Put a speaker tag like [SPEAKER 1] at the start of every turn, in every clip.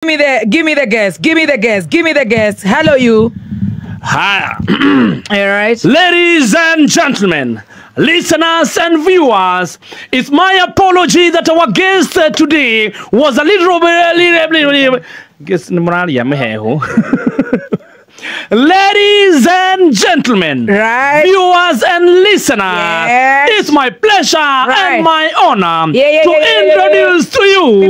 [SPEAKER 1] Give me the guess. Give me the guess. Give me the guess. Hello, you.
[SPEAKER 2] Hi.
[SPEAKER 1] All right.
[SPEAKER 2] Ladies and gentlemen, listeners and viewers, it's my apology that our guest today was a little bit. Guess Ladies and gentlemen,
[SPEAKER 1] right,
[SPEAKER 2] viewers and listeners,
[SPEAKER 1] yes,
[SPEAKER 2] it's my pleasure,
[SPEAKER 1] right,
[SPEAKER 2] and my honor to introduce to you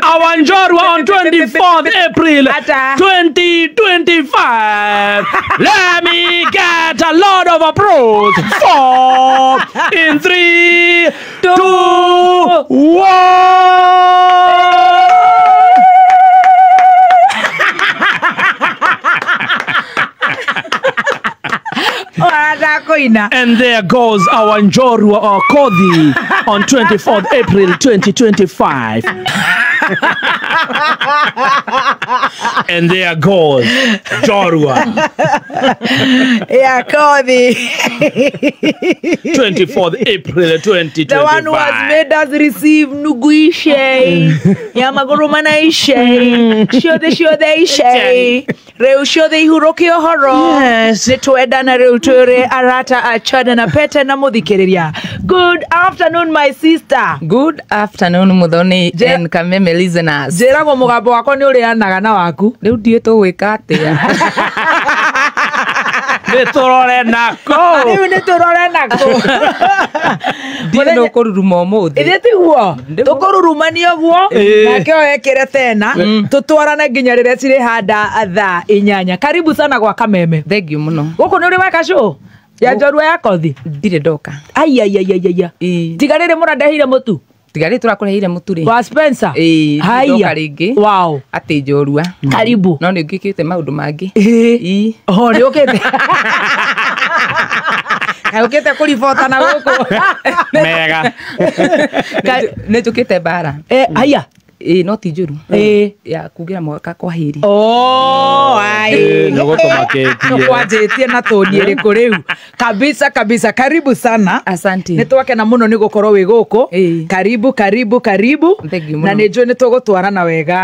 [SPEAKER 2] our Njorua on 24th April 2025. Let me get a lot of applause for in 3, 2, 1. And there goes our Njorua or Kothi on 24th April 2025. And there goes Njorua.
[SPEAKER 1] Yeah, Kothi.
[SPEAKER 2] 24th April 2025.
[SPEAKER 1] The one who has made us receive Nuguishe, Yamagoromanaishe, Shode Shode Ishe, Reu Shode Huroki Ohoro,
[SPEAKER 2] Yes,
[SPEAKER 1] Nituedana Reu Ture Arata Achana na Pete na Muthikiriria. Good afternoon, my sister.
[SPEAKER 3] Good afternoon, Muthoni and Kameme listeners.
[SPEAKER 1] Njĩragwo mũgambo wakwa nĩ ũrĩanaga na waku.
[SPEAKER 3] Rĩu ndiũĩ tũgwĩka atĩa.
[SPEAKER 2] Nĩ tũrore nako.
[SPEAKER 1] Rĩu nĩ tũrore nako.
[SPEAKER 3] Ndiũĩ nĩ ũkũruruma ũmũthĩ.
[SPEAKER 1] Ithĩ tiguo? Tũkũrurumania ũguo nake wekĩre tena tũtwarane nginya rĩrĩa cirĩhanda thaa 8. Karibu sana gwa Kameme.
[SPEAKER 3] Thank you mũno.
[SPEAKER 1] Gũkũ nĩ ũrĩ weka show ya Njorua ya Kothi?
[SPEAKER 3] Ndirĩ ndoka.
[SPEAKER 1] Ai ai ai ai ai. Tiga rĩrĩ mũrandeheire mũtu.
[SPEAKER 3] Tiga rĩrĩ tũrakũreheire mũtu rĩ.
[SPEAKER 1] Wa Spencer.
[SPEAKER 3] Ĩĩ, ndoka rĩngĩ.
[SPEAKER 1] Wow.
[SPEAKER 3] Atĩ Njorua.
[SPEAKER 1] Karibu.
[SPEAKER 3] No nĩ ũngĩkĩte maũndũ mangĩ.
[SPEAKER 1] Ĩĩ. Oho, nĩ ũkĩte. Ũkĩte kũribota na gũkũ.
[SPEAKER 2] Mega.
[SPEAKER 3] Nĩ njũkĩte mbara.
[SPEAKER 1] Haya.
[SPEAKER 3] Ĩĩ, no ti njũru.
[SPEAKER 1] Ĩĩ.
[SPEAKER 3] Ya kuugĩra mwaka kwaheri.
[SPEAKER 1] Oh, ai.
[SPEAKER 2] Nĩ gũtũmakĩtie.
[SPEAKER 1] Tũkwanjĩtie na tũni ĩrĩkũ rĩu. Kabisa kabisa. Karibu sana.
[SPEAKER 3] Asante.
[SPEAKER 1] Nĩ twakena mũno nĩ gũkorwo wĩ gũkũ.
[SPEAKER 3] Ĩĩ.
[SPEAKER 1] Karibu karibu karibu.
[SPEAKER 3] Thank you
[SPEAKER 1] Na
[SPEAKER 3] mũno.
[SPEAKER 1] nĩ njũĩ nĩ tũgũtwarana wega.